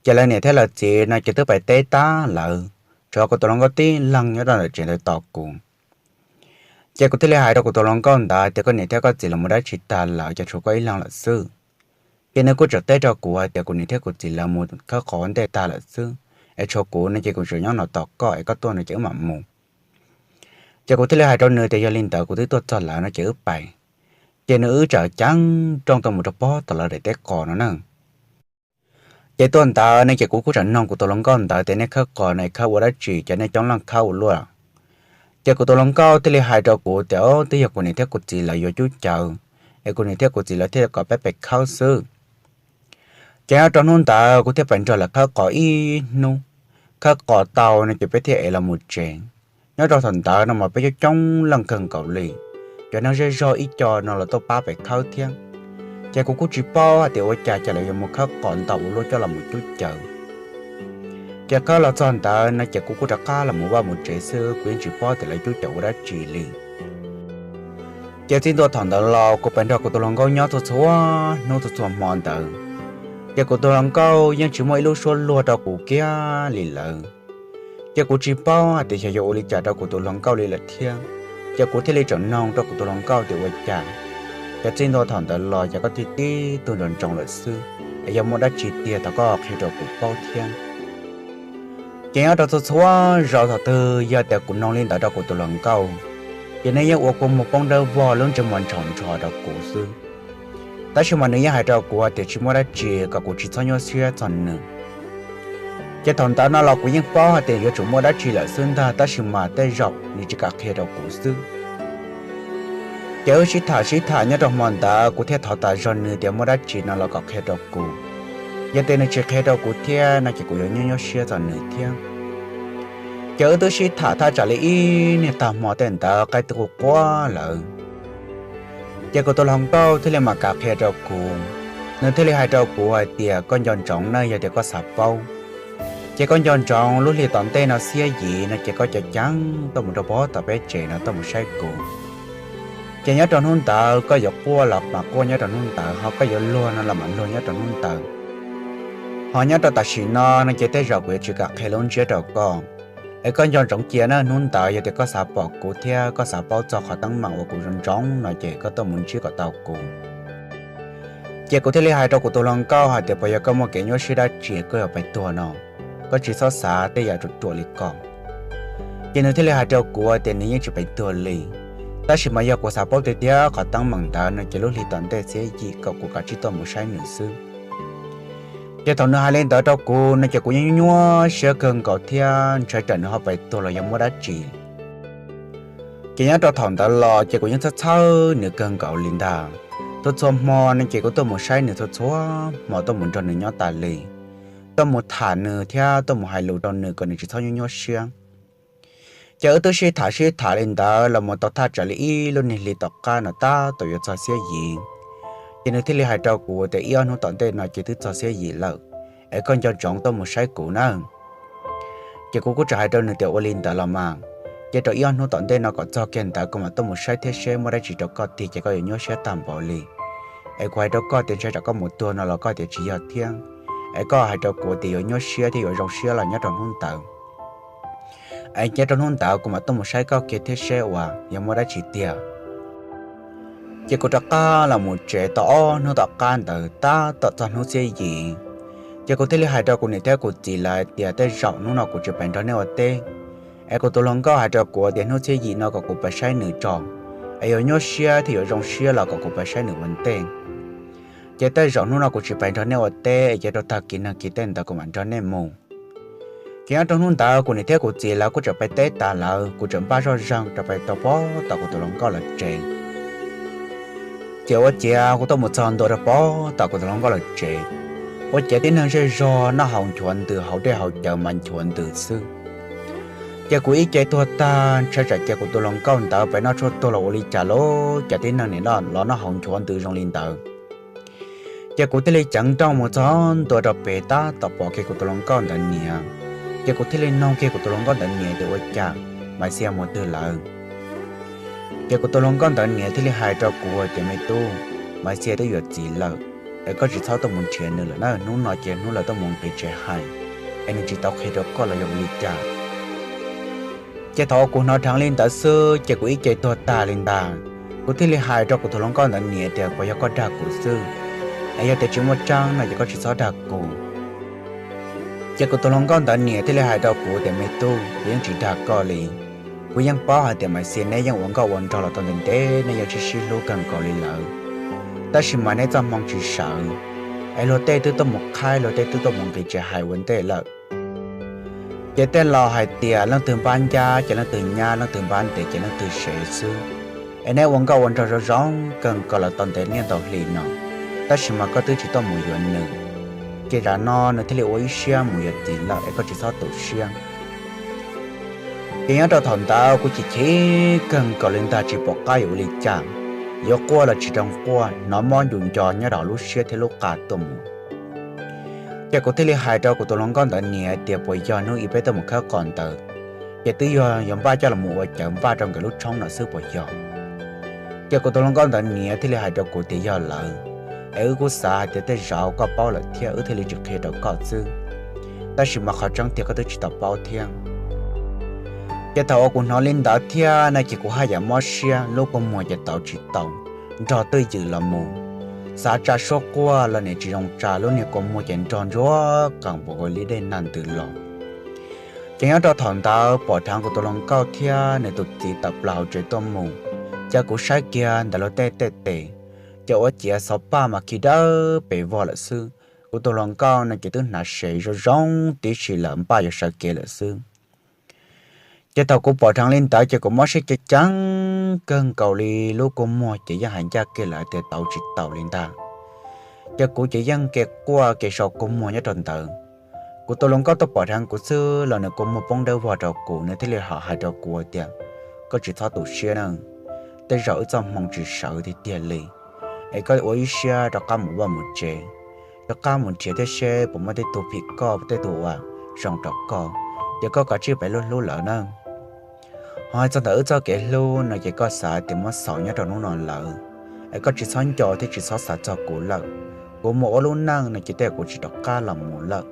ces lawv niam thiab lawv txiv no ces twb pais teb tag lawm, tshuav kuv tus hluas nkauj tib leeg nyob rau ntawm tsev ntawd tos kuv. Ces kuv thiaj li hais rau kuv tus hluas nkauj ntawd tias koj niam thiab koj txiv los mus dab tsi tag lawm ces tshuav koj ib leeg lawm xwb. Ces nws kuj tseem teb rau kuv hais tias kuv niam thiab kuv txiv lawv mus khawb qos ua ntej tag lawm xwb, es tshuav kuv no ces kuv tseem nyob no tos koj es koj tuaj no ces wb mam mus. Ces kuv thiaj li hais rau nws tias yog li ntawd kuv twb tuaj txog lawm no ces wb pais. Ces nws wb txawm ceev nrooj tuaj mus rau pem tom lawv daim teb qos no na. Ces tuaj ntawd ne ces kuv kuj tseem noog kuv tus hluas nkauj ntawd tias nej khawb qos ne khawb ua dab tsi ces nej coob leej khawb ua luaj. Ces kuv tus hluas nkauj thiaj li hais rau kuv tias twb yog kuv niam thiab kuv txiv lawv yuav cub cawv, es kuv niam thiab kuv txiv lawv thiaj kom peb pais khawb xwb. Ces nyob rau hnub ntawd kuv thiaj pais nrog lawv khawb qos ib hnub. Khawb qos tau no ces peb thiaj ev los mus tsev. Nyob rau thaum ntawd no mas peb coob coob leej kawg nkaus li, cov neeg zej zog ib co no los tuaj pab pem khawb thiab. Ces kuv kuj tsis paub hais tias ua cas ces lawv yuav mus khawb qos ntau ua luaj coj los mus cub cawv. Ces khawb los txog ntawd no ces kuv kuj rov qab los mus vaj mus tsev xwb, kuv yeej tsis paub tias lawv cub cawv ua dab tsi li. Ces txij ntua thaum ntawd los kuv pais nrog kuv tus hluas nkauj nyob txhua txhua hnub txhua txhua hmo ntawd, ces kuv tus hluas nkauj yeej tsis muaj ib lub suab luag rau kuv kiag li lawm. Ces kuv tsis paub hais tias xyov yuav ua li cas rau kuv tus hluas nkauj li lawm thiab. Ces kuv thiaj li tseem noog rau kuv tus hluas nkauj tias ua cas, ces txij ntua thaum ntawd los ces koj tib tib tug ntsoov ntsoov lawm xwb, es yog muaj dab tsi tiag thov koj qhia rau kuv paub thiab. Ces nyob rau txhua txhua zaus thaum twg yog tias kuv noog li ntawd rau kuv tus hluas nkauj, ces nws yeej ua kua muag poob dawb vog lub ntsej muag ntsho ntsho rau kuv xwb. Tab sis mas nws yeej hais rau kuv tias tsis muaj dab tsi, kom kuv tsis txhob nyuaj siab txog nws. Ces thaum ntawd no los kuv yeej paub hais tias yuav tsum muaj dab tsi lawm xwb ntag, tab sis mas tej zaum nws tsis kam qhia rau kuv xwb. Ces wb sib tham sib tham nyob rau hmo ntawd kuv thiaj thov tas zog nws tias muaj dab tsi no los kom qhia rau kuv. Yog tias nws tsis qhia rau kuv thiab no ces kuv yuav nyuaj nyuaj siab txog nws thiab. Ces wb twb sib tham thaj tsam li ib niag tag hmo tej ntawd qaib twb qua qua lawm. Ces kuv tus hluas nkauj thiaj li mam kam qhia rau kuv. Nws thiaj li hais rau kuv hais tias koj nco ntsoov na, yog tias koj xav paub, Ces koj nco ntsoov lub hli tom ntej no xiab yim no ces koj cov ceev tuaj mus rau pem tom peb tsev no tuaj mus saib kuv. Ces nyob rau hnub ntawd koj yuav quaj los mas quaj nyob rau hnub ntawd, ho koj yuav luag no los mas luag nyob rau hnub ntawd. Ho nyob rau tam sim no no ces tej zaum kuv yuav tsis kam qhia lub ntsiab rau koj, es koj nco ntsoov cia na, hnub ntawd yog tias koj xav pom kuv thiab koj xav paub txog qhov teeb meem uas kuv zoo ntsoov no ces koj tuaj mus ntsib kom tau kuv. Ces kuv thiaj li hais rau kuv tus hluas nkauj hais tias, puas yog koj muaj kev nyuaj siab dab tsi koj yuav pes tuag no, koj tsis txhob xav tej yam ruam ruam li ko. Ces nws thiaj li hais rau kuv tias nws yeej tsis pes tuag li, tab sis mas yog kuv xav paub tiag tiag qhov teeb meem ntawd no ces lub hli tom ntej xiab yim kom kuv kav tsij tuaj mus saib nws xwb. Ces thaum nws hais li ntawd rau kuv no ces kuv yeej nyuaj siab kawg nkaus thiab ntshai tsam nws ho pes tuag los yog muaj dab tsi. Ces nyob rau thaum ntawd los ces kuv yeej txhawj txhawj nws kawg nkaus li ntag. Txhua txhua hmo no ces kuv tuaj mus saib nws txhua txhua hmo, tuaj mus nrog nws nyob tas li, tuaj mus tham nws thiab tuaj mus hais lus rau nws kom nws tsis txhob nyuaj nyuaj siab. Ces wb twb sib tham sib tham li ntawd los mus tau thaj tsam li ib lub niag hli tom qab no tab tom yuav txog xiab yim, ces nws thiaj li hais rau kuv tias ib ob hnub tom ntej no ces twb txog xiab yim lawm, es koj nco ntsoov tuaj mus saib kuv na. Ces kuv kuj tseem hais rau nws tias ua li ntawd los mas, ces rau ib ob hnub tom ntej no kom txog kiag ntawd kuv mam tuaj mus saib thiab seb muaj dab tsi rau koj tiag ces koj yuav nyuaj siab tag npaum li. Es kuv hais rau koj tias ntshai tsam koj mus tuag no los koj tias tsis yog thiab, es koj hais rau kuv tias yuav nyuaj siab thiab yuav zoo siab los nyob rau hnub ntawd. Es nyob rau hnub ntawd kuv mam tuaj mus saib koj kiag thiab seb uas yog muaj dab tsi tiag. Ces kuv rov qab los mus tsev tau ob hnub tom qab ntawd tab tom txog hnub xiab yim, ces kuv thiaj li hais rau kuv niam thiab kuv txiv lawv hais tias tej zaum hnub no kuv tsis pais nrog nej ua teb. Es kuv tus hluas nkauj hais rau kuv tias hnub xiab yim no kom kuv pais saib nws tso, es yuav nyuaj siab thiab yuav zoo siab los kom kuv pais saib nws ua ntej. Ces tej zaum hnub no kuv tsis pais nrog nej ua teb es cia rau tag kis neeg kis tej ntawd kuv mam nrog nej mus. Ces nyob rau hnub ntawd kuv niam thiab kuv txiv lawv kuj tseem pais teb tas lawm, kuv tseem npaj zoj zeeg rau pais rau pem tom kuv tus hluas nkauj lawv tsev. Ces ua ciav kuv tuaj mus txog ntua rau pem tom kuv tus hluas nkauj lawv tsev, ua ciav tib neeg zej zog noj haus nchuav ntws, haus dej haus cawv mas nchuav ntws xwb. Ces kuv ib ce tuag tag, ntshai tsam cia kuv tus hluas nkauj ntawd pem noj tshuaj tuag los ua li cas los cas tib neeg nim no los noj haus nchuav ntws zoo li ntawd. Ces kuv thiaj li ceev nrooj mus txog ntua rau pem tab tom pom kiag kuv tus hluas nkauj ntawd niam. Ces kuv thiaj li noog kiag kuv tus hluas nkauj ntawd niam tias ua cas Maiv Xia mus twg lawm. Ces kuv tus hluas nkauj ntawd niam thiaj li hais rau kuv tias me tub, Maiv Xia twb yuav txiv lawm, es koj tsis txhob tuaj mus nrhiav nws lawm na, hnub no ces hnub lawv tuaj mus nqis tsev hais, es nws tsis tau qhia rau koj los yog ua li cas. Ces thaum uas kuv hnov dheev li ntawd xwb ces kuv ib ce tuag tag li ntag. Kuv thiaj li hais rau kuv tus hluas nkauj ntawd niam tias puas yog koj dag kuv xwb, es yog tias tsis muaj tseeb no ces koj tsis txhob dag kuv. Ces kuv tus hluas nkauj ntawd niam thiaj li hais rau kuv tias me tub, kuv yeej tsis dag koj li. Kuv yeej paub hais tias Maiv Xia neb yeej ua nkauj ua nraug los tau ntev ntev, neb yeej sib sib hlub kawg nkaus li lawm, tab sis mas neb txoj hmoo tsis sawv, es luag tej twb tuaj mus qhaib, luag tej twb tuaj mus nqis tsev hais ua ntej lawm. Ces tej laus hais tias leej twg npab ncab ces leej twg nyab, leej twg npab ntev ces leej twg sev xwb. Es neb ua nkauj ua nraug zoo zoo kawg nkaus los tau ntev niaj ntau hli no, tab sis mas koj twb tsis tuaj mus yuav nws, ces zaum no nws thiaj li ua ib siab mus yuav txiv lawm es koj tsis txhob tu siab. Ces nyob rau thaum ntawd kuv chim chim kawg nkaus li ntag, tsis pom qab yuav ua li cas, yuav quaj los tsis zoo quaj, hnov mob ncu nco nyob rau hauv lub siab thiab lub qa tuaj mus. Ces kuv thiaj li hais rau kuv tus hluas nkauj ntawd niam tias puas yog hnub ib peb tuaj mus khawb qos ntawd, ces twb yog yuav npaj coj los ua cawv npaj rau nkawd lub tshoob no xwb puas yog. Ces kuv tus hluas nkauj ntawd niam thiaj li hais rau kuv tias yog lawm, es wb kuj xav hais tias tej zaum koj paub lawm thiab wb thiaj li tsis qhia rau koj xwb, tab sis mas qhov tseeb tiag koj twb tsis tau paub thiab. Ces thaum uas kuv hnov li ntawd thiab no ces kuv haj yam mob siab, lub kua muag ces tauv tsis tau, nrog twj ywm los mus, xav tsa suab quaj los nim tsis zoo tsa, lub niag kua muag ces nrog ntsuag qees npaum nkaus li dej nag ntws los. Ces nyob rau thaum ntawd pom dheev kuv tus hluas nkauj thiab nws tus txiv tawm plaws hauv tsev tuaj mus, ces kuv saib kiag ntawm luag tej tej tes, ces ua ciav xov paj mas khi dawb pes vog lawm xwb. Kuv tus hluas nkauj no ces twb hnav sev zoo zoo tib si lawm, npaj yuav sawv kev lawm xwb. Ces thaum kuv pom dheev li ntawd ces kuv mob siab ceev ceev kawg nkaus li, lub kua muag ces yeej hais ncaj kiag lawm tias tauv tsis tau li ntag. Ces kuv ces yeej kev quaj kev sau kua muag nyob rau ntawd. Kuv tus hluas nkauj tuaj pom dheev kuv xwb los nws kua muag poob dawb vog rau kuv, nws thiaj li hais rau kuv tias koj tsis txhob tu siab na, tej zaum wb txoj hmoo tsis sawv tiag tiag li, es koj ua ib siab rov qab mus vaj mus tsev, rov qab mus nrhiav thiab seb puas muaj tej tug phim koj tej tug uas zoo rau koj, ces koj kav tsij pab hlub hlub lawv na. Ho hais txog ntawm wb txoj kev hlub no ces koj xav tias muab xaus nyob rau hnub no lawm, es koj tsis txhob nco thiab tsis txhob xav txog kuv lawm. Kuv mus ua lub neej no ces tej zaum kuv tsis rov qab los mus lawm,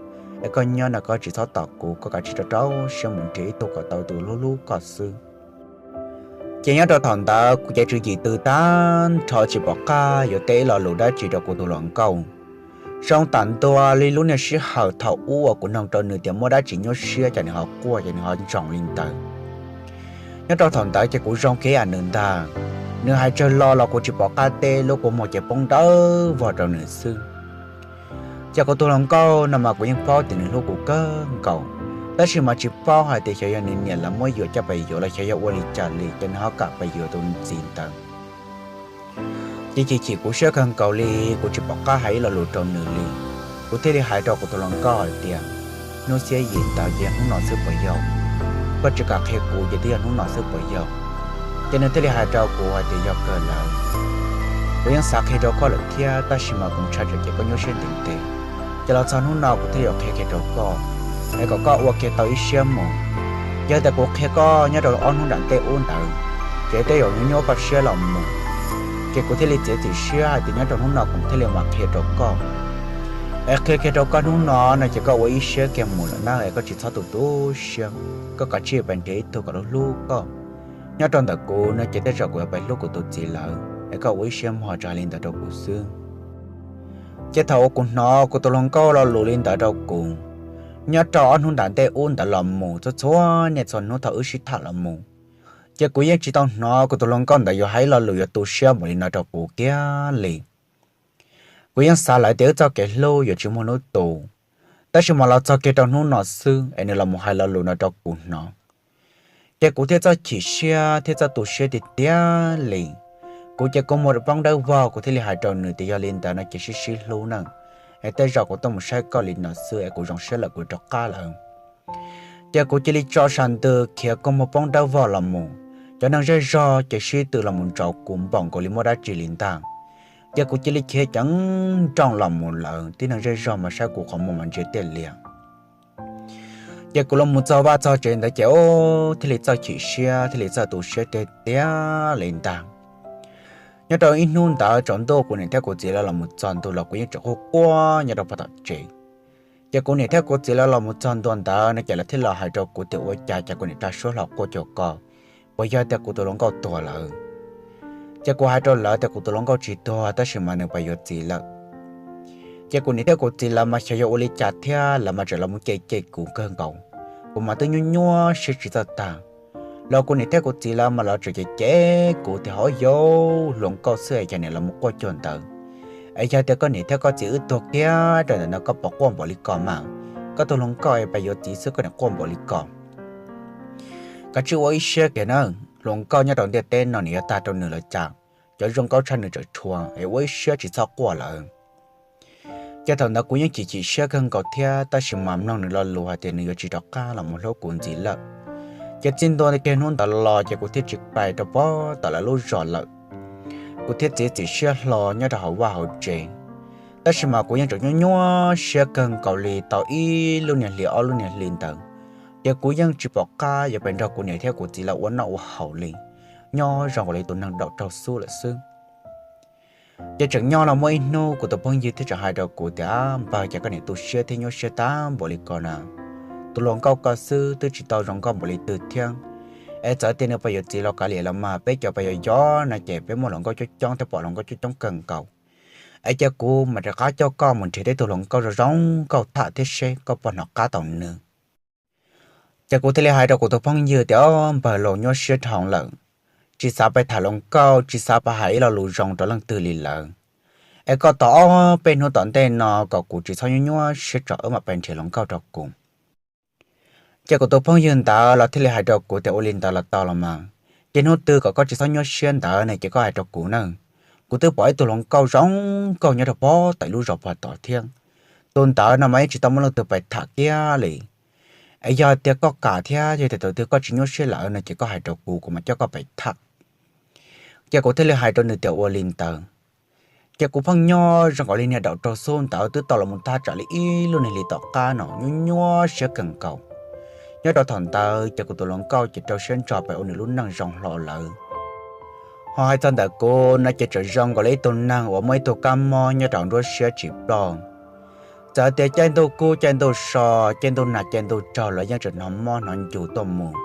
es koj nyob no koj tsis txhob tos kuv, koj kav tsij rau rau siab mus nrhiav ib tug kom tau tus hlub hlub koj xwb. Ces nyob rau thaum ntawd kuv ces tswv yim tw tag nrho tsis pom qab yuav teb ib lo lus dab tsi rau kuv tus hluas nkauj. Zoo tam ntua li lub niag sij hawm thaum ub uas kuv nug rau nws tias muaj dab tsi nyuaj siab ces nws ho quaj ces nws ho ntsoog li ntawd. Nyob rau thaum ntawd ces kuv zoo kiag nws ntag, nws hais tsawg lo los kuv tsis pom qab teb, lub kua muag ces poob dawb vog rau nws xwb. Ces kuv tus hluas nkauj no mas kuv yeej paub tias nws hlub kuv kawg nkaus, tab sis mas tsis paub hais tias xyov yog nws niam lawv muab yuam coj pes yuav los xyov yog ua li cas li ces nws ho kam pes yuav tus txiv ntawd. Ces chim chim kuv siab kawg nkaus li, kuv tsis pom qab hais ib lo lus rau nws li. Kuv thiaj li hais rau kuv tus hluas nkauj hais tias, hnub xiab yim ntawd ces hnub no xwb puas yog? Koj tsis kam qhia kuv ces twb yog hnub no xwb puas yog? Ces nws thiaj li hais rau kuv hais tias yog kawg lawm, kuv yeej xav qhia rau koj lawm thiab, tab sis mas kuv ntshai tsam ces koj nyuaj siab ntev ntev, ces los txog hnub no kuv thiaj li yuav qhia kiag rau koj, es kom koj ua kiag tau ib siab mus. Yog tias kuv qhia koj nyob rau ob hnub nram ntej ub ntawd, ces tej zaum nyuaj nyuaj koj siab los mus, ces kuv thiaj li txiav txim siab hais tias nyob rau hnub no kuv thiaj li mam qhia rau koj. Es qhia kiag rau koj hnub no no ces koj ua ib siab kiag mus lawm na, es koj tsis txhob tu tu siab, koj kav tsij pab nrhiav ib tug kom hlub hlub koj. Nyob rau ntawm kuv no ces tej zaum kuv yuav pab hlub kuv tus txiv lawm, es koj ua ib siab mus ho tso hais li ntawd rau kuv xwb. Ces thaum uas kuv hnov kuv tus hluas nkauj lo lus li ntawd rau kuv, nyob rau ob hnub nram ntej ub ntawd los mus txhua txhua niaj txhua hnub thaum wb sib tham los mus, ces kuv yeej tsis tau hnov kuv tus hluas nkauj ntawd yuav hais lo lus yuav tu siab npaum li no rau kuv kiag li. Kuv yeej xav lawm tias wb txoj kev hlub yuav tsis muaj hnub tu, tab sis mas los txog kiag rau hnub no xwb es nws los mus hais lo lus no rau kuv hnov. Ces kuv thiaj txawj chim siab thiab txawj tu siab tiag tiag li. Kuv ces kua muag poob dawb vog, kuv thiaj li hais rau nws tias yog li ntawd no ces sib sib hlub na, es tej zaum kuv tuaj mus saib koj li no xwb es kuv zoo siab lawm kuv rov qab lawm. Ces kuv cia li tso sas ntws khiav kua muag poob dawb vog los mus. Cov neeg zej zog ces sib tw los mus ntsaum kuv npaum nkaus li muaj dab tsi li ntag. Ces kuv cia li khiav ceev nrooj los mus lawm, tib neeg zej zog mas saib kuv qhov muag mas ntsia tiaj lias. Ces kuv los mus txog vaj txog tsev ntawd ces thiaj li txawj chim siab thiaj li txawj tu siab tiag tiag li ntag. Nyob rau ib hnub ntawd tsaus ntuj kuv niam thiab kuv txiv lawv los mus txog ntua los kuv yeej tseem quaj quaj nyob rau pem tom tsev. Ces kuv niam thiab kuv txiv lawv los mus txog ntua ntawd no ces lawv thiaj los hais rau kuv tias ua cas cas kuv niam rag suab hlo quaj cuag ko, puas yog tias kuv tus hluas nkauj tuag lawm? Ces kuv hais rau lawv tias kuv tus hluas nkauj tsis tuag tab sis mas nws pais yuav txiv lawm. Ces kuv niam thiab kuv txiv lawv mas xyov yog ua li cas thiab lawv mas tseem los mus cem cem kuv kawg nkaus. Kuv mas twb nyuaj nyuaj siab tsis txawj tag, los kuv niam thiab kuv txiv lawv mas lawv tseem cem cem kuv tias ho yog hluas nkauj xwb es cas niam los mus quaj cuag ntawd, es yog tias koj niam thiab koj txiv wb tuag kiag rau ntawm no koj puas quaj npaum li ko mas? Koj tus hluas nkauj es pais yuav txiv xwb koj niam quaj npaum li ko. Kav tsij ua ib siab kiag na, hluas nkauj nyob rau ntiaj teb no nws yuav tag rau nws lawm cas? Cov zoo nkauj tshaj nws tseem tshuav es ua ib siab tsis txhob quaj lawm. Ces thaum ntawd kuv yeej chim chim siab kawg nkaus thiab tab sis mas mloog nws lo lus hais tias nws yuav tsis rov qab los mus hlub kuv ntxiv lawm. Ces txij ntua kiag hnub ntawd los ces kuv thiaj tsis pais rau pem tom lawv lub zos lawm. Kuv thiaj txiav txim siab hlo nyob rau hauv vaj hauv tsev. Tab sis mas kuv yeej tseem nyuaj nyuaj siab kawg nkaus li tau ib lub niag hli ob lub niag hli ntawd, ces kuv yeej tsis pom qab yuav pais nrog kuv niam thiab kuv txiv lawv ua noj ua haus li, nyob zoo nkaus li tus neeg daum raug xub lawm xwb. Ces tseem nyob los muaj ib hnub kuv tus phooj ywg thiaj tseem hais rau kuv tias, Npawg, cas koj niam tu siab thiab nyuaj siab tag npaum li ko na? Tus hluas nkauj ko xwb twb tsis tau zoo nkauj npaum li twg thiab. Es txawm tias nws pais yuav txiv los kav liam los mas peb cov pais yos yos no ces peb muaj hluas nkauj coob coob thiab pom hluas nkauj coob coob kawg nkaus. Es cia kuv mam rov qab coj koj mus nrhiav tej tug hluas nkauj zoo zoo nkauj tham thiab seb koj puas hnov qab tau nws. Ces kuv thiaj li hais rau kuv tus phooj ywg tias, Npawg, los nyuaj siab dhau lawm, tsis xav pais tham hluas nkauj, tsis xav pais hais ib lo lus zoo rau leej twg li lawm. Es koj tos ob peb hnub tom ntej no kom kuv tsis txhob nyuaj nyuaj siab tso wb mam pais nrhiav hluas nkauj rau kuv. Ces kuv tus phooj ywg ntawd los thiaj li hais rau kuv tias, Ua li ntawd los tau los mas. Ces hnub twg kom koj tsis txhob nyuaj siab ntawd ne ces koj hais rau kuv na. Kuv twb pom ib tug hluas nkauj zoo nkauj nyob rau pem tom lub zos pem tod thiab. Tus ntawd no mas yeej tsis tau muaj leej twg pais tham kiag li. Es yog tias koj kam thiab yog tias thaum twg koj tsis nyuaj siab lawm no ces koj hais rau kuv, kuv mam coj koj pais tham. Ces kuv thiaj li hais rau nws tias, Ua li ntawd. Ces kuv pheej nyob zoo nkaus li niag daum raug xub ntawd twb tau los mus thaj tsam li ib lub niag hli tom qab no nyuaj nyuaj siab kawg nkaus. Nyob rau thaum ntawd ces kuv tus hluas nkauj ces rau siab ntso pem ua nws lub neej zoo hlo lawm. Ho hais txog ntawm kuv no ces tseem zoo nkaus li ib tug neeg uas muaj ib tug kab mob nyob rau nruab siab tsis ploj. Txawm tias caij ntuj kub caij ntuj so, caij ntuj nag caij ntuj tsaug los yeej tseem hnov mob hnov ncu tuaj mus.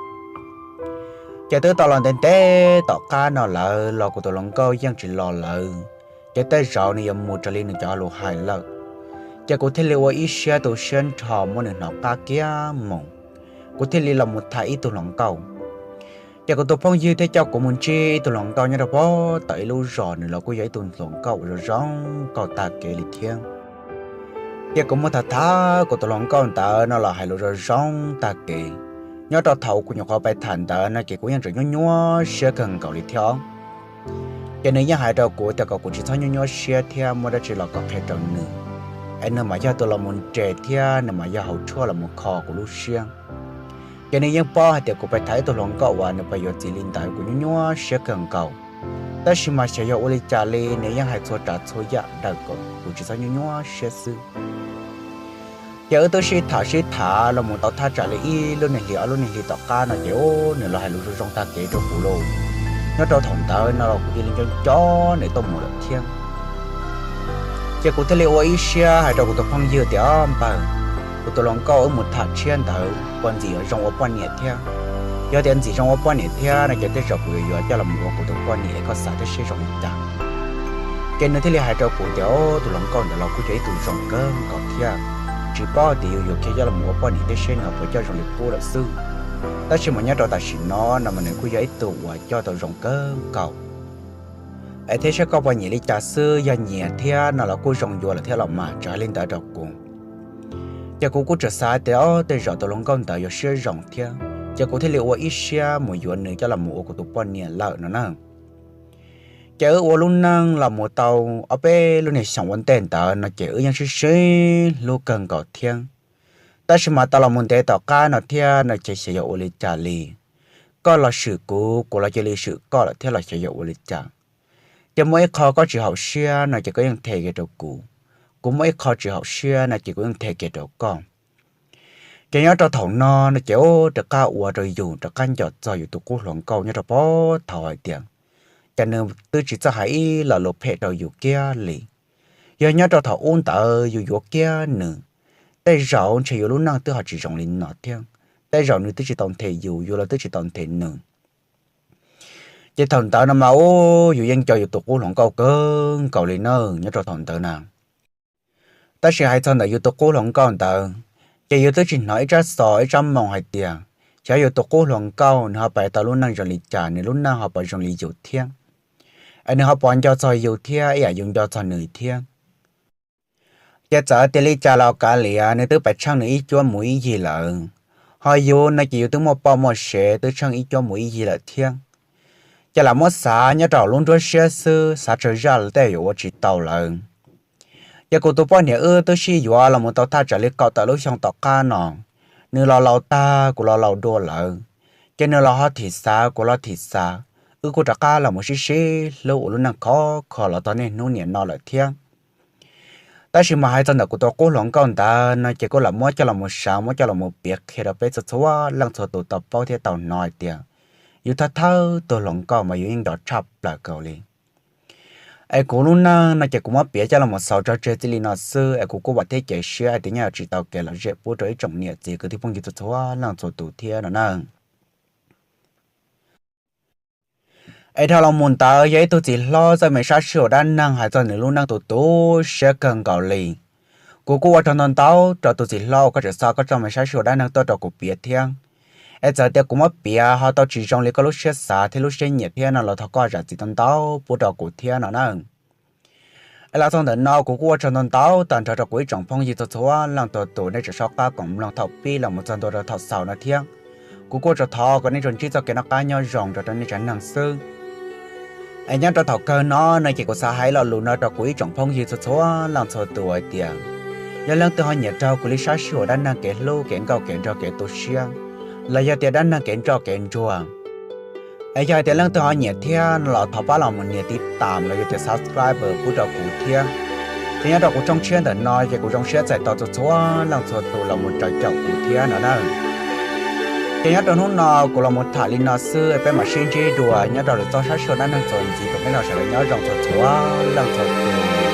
Ces twb tau los ntev ntev tom qab no lawm los kuv tus hluas nkauj yeej tsis los lawm. Ces tej zaum nws yuav mus raws li nws cov lus hais lawm. Ces kuv thiaj li ua ib siab tu siab nrho muab nws hnov qab kiag mus, kuv thiaj li los mus tham ib tug hluas nkauj. Ces kuv tus phooj ywg thiaj coj kuv mus ntsib ib tug hluas nkauj nyob rau pem tom ib lub zos, nws los kuj yog ib tug hluas nkauj uas zoo zoo nkauj tag kev li thiab. Ces kuv mus tham tham kuv tus hluas nkauj ntawd no los hais lus zoo zoo tag kev. Nyob rau thaum kuv nyuam qhuav pais tham ntawd no ces kuv yeej tseem nyuaj nyuaj siab kawg nkaus li thiab. Ces nws yeej hais rau kuv tias kom kuv tsis txhob nyuaj nyuaj siab thiab muaj dab tsi los kom qhia rau nws, es nws mam yog tus los mus nres thiab nws mam yog hauv tshuaj los mus kho kuv lub siab. Ces nws yeej paub hais tias kuv pais tham ib tug hluas nkauj uas nws pais yuav txiv li ntawd, kuv nyuaj nyuaj siab kawg nkaus. Tab sis mas xyov yog ua li cas li nws yeej hais txhua tsav txhua yam daws kom kuv tsis txhob nyuaj nyuaj siab xwb. Ces wb twb sib tham sib tham los mus tau thaj tsam li ib lub niag hli ob lub niag hli tom qab no ces nws los hais lus zoo zoo tag kev rau kuv lauj. Nyob rau thaum ntawd no los kuv cia li nco nco nws tuaj mus lawm thiab. Ces kuv thiaj li ua ib siab hais rau kuv tus phooj ywg tias, Npawg, kuv tus hluas nkauj wb mus tham tshiab ntawd puas ntxim yuav zoo ua poj niam thiab? Yog tias ntxim zoo ua poj niam thiab no ces tej zaum kuv yuav yuav coj los mus ua kuv tus poj niam, koj xav thiab seb zoo li cas? Ces nws thiaj li hais rau kuv tias, Tus hluas nkauj ntawd los kuj yog ib tug zoo kawg nkaus thiab, tsis paub tias yus yuav kiag coj los ua poj niam thiab seb nws ho puas coj zoo li qub lawm xwb. Tab sis mas nyob rau tam sim no no mas nws kuj yog ib tug uas coj tau zoo kawg nkaus. Es thiab seb koj puas nyiam li cas xwb, yog nyiam thiab no los kuj zoo yuav lawm thiab los mas, txawm hais li ntawd rau kuv. Ces kuv kuj tseem xav tias, Ob, tej zaum tus hluas nkauj ntawd yuav siab zoo thiab. Ces kuv thiaj li ua ib siab mus yuav nws coj los ua kuv tus poj niam lawm no na. Ces wb ua lub neej los mus tau ob peb lub niag xyoo ua ntej ntawd no ces wb yeej sib sib hlub kawg nkaus thiab. Tab sis mas tau los mus ntev tom qab no thiab no ces xyov yog ua li cas li, koj los swm kuv, kuv los cia li swm koj lawm thiab los xyov yog ua li cas. Ces muaj ib qho koj tsis haum siab no ces koj yeej them kiag rau kuv, kuv muaj ib qho tsis haum siab no ces kuv yeej them kiag rau koj. Ces nyob rau thaum no no ces rov qab ua rau yus rov qab nco txog yus tus qub hluas nkauj nyob rau pem thaum hais tias, ces nws twb tsis txawj hais ib lo lus phem rau yus kiag li. Yog nyob rau thaum ub ntawd yus yuav kiag nws, tej zaum ntshe yus lub neej twb ho tsis zoo li no thiab. Tej zaum nws twb tsis tau nthe yus, yus los twb tsis tau nthe nws. Ces thaum ntawd no mas ub, yus yeej nco yus tus qub hluas nkauj kawg nkaus li na nyob rau thaum ntawd na. Tab sis hais txog ntawm yus tus qub hluas nkauj ntawd, ces yus twb tsis hnov ib tsab xov ib tsab moo hais tias xyov yus tus qub hluas nkauj nws ho pais tau lub neej zoo li cas, nws lub neej ho puas zoo li yus thiab, es nws ho puas nco txog yus thiab ib yam yus nco txog nws thiab. Ces txawm tias li cas los kav liam, nws twb pais tsheej nws ib cuab mus ib yig lawm. Ho yus no ces yus twb muaj poj muaj sev twb tsheej ib cuab mus ib yig lawm thiab. Ces lam muab xav nyob rau hauv lub nruab siab xwb, xav tsawg zaj los tej yuav ua tsis tau lawm. Ces kuv tus poj niam wb twb sib yuav los mus tau thaj tsam li kaum tawm lub xyoo tom qab no, nws los laus tag kuv los laus dua lawm. Ces nws los ho thim xav kuv los thim xav, wb kuj rov qab los mus sib sib hlub ua lub neej khov kho los txog niaj hnub niam no lawm thiab. Tab sis mas hais txog ntawm kuv tus qub hluas nkauj ntawd no ces kuj lam muab coj los mus xav, muab coj los mus piav qhia rau peb txhua txhua leej txhua tus tau paub thiab tau hnov hais tias yus thawj thawj tus hluas nkauj mas yus yeej nco tshaj plaws kawg li. Es kuv lub neej no ces kuv muab piav coj los mus xaus tso tseg txij li no xwb, es kuv kuj vam thiab cia siab hais tias nyob yuav tsis tau kev lom zem pub rau ib tsoom niam txiv kwv tij phooj ywg txhua txhua leej txhua tus thiab no na. Es dhau los mus ntawd yog ib tug txiv hlob txawj me sab sij hawm dab neeg hais txog nws lub neej tu tu siab kawg nkaus li. Kuv kuj ua tsaug ntau ntau rau tus txiv hlob uas koj tseem xa koj txoj me sab sij hawm dab neeg tuaj rau kuv piav thiab. Es txawm tias kuv muab piav ho tau tsis zoo li koj lub siab xav thiab lub siab nyiam thiab no los thov koj zam txim ntau ntau pub rau kuv thiab no na. Es los txog ntawm no kuv kuj ua tsaug ntau ntau tag nrho rau kuv ib tsoom phooj ywg txhua txhua leej txhua tus nej tseem soj qab koom mloog thaum pib los mus txog ntua rau thaum xaus no thiab. Kuv kuj tsuas thov kom nej tsuas ntsib txoj kev noj qab nyob zoo rau rau nej tsav neeg xwb. Es nyob rau thaum kawg no no ces kuv xav hais lo lus no rau kuv ib tsoom phooj ywg txhua txhua leej txhua tus hais tias, yog leej twg ho nyiam raug kuv li sab sij hawm dab neeg kev hlub kev nkauj kev nraug kev tu siab, los yog tias dab neeg kev ntsoj kev ntsuag, Es yog hais tias leej twg ho nyiam thiab no los thov pab los mus nias tiv tam los yog tias subscribe pub rau kuv thiab. Ces nyob rau kuv tshooj tshiab ntawm no ces kuv zoo siab txais tos txhua txhua leej txhua tus los mus raws caum kuv thiab no na. Ces nyob rau hnub no kuv los mus tham li no xwb, peb mam sib ntsib dua nyob rau lwm txoj sab sij huam dab neeg txuas ntxiv, kom peb no sawv daws nyob zoo txhua txhua leej txhua tus.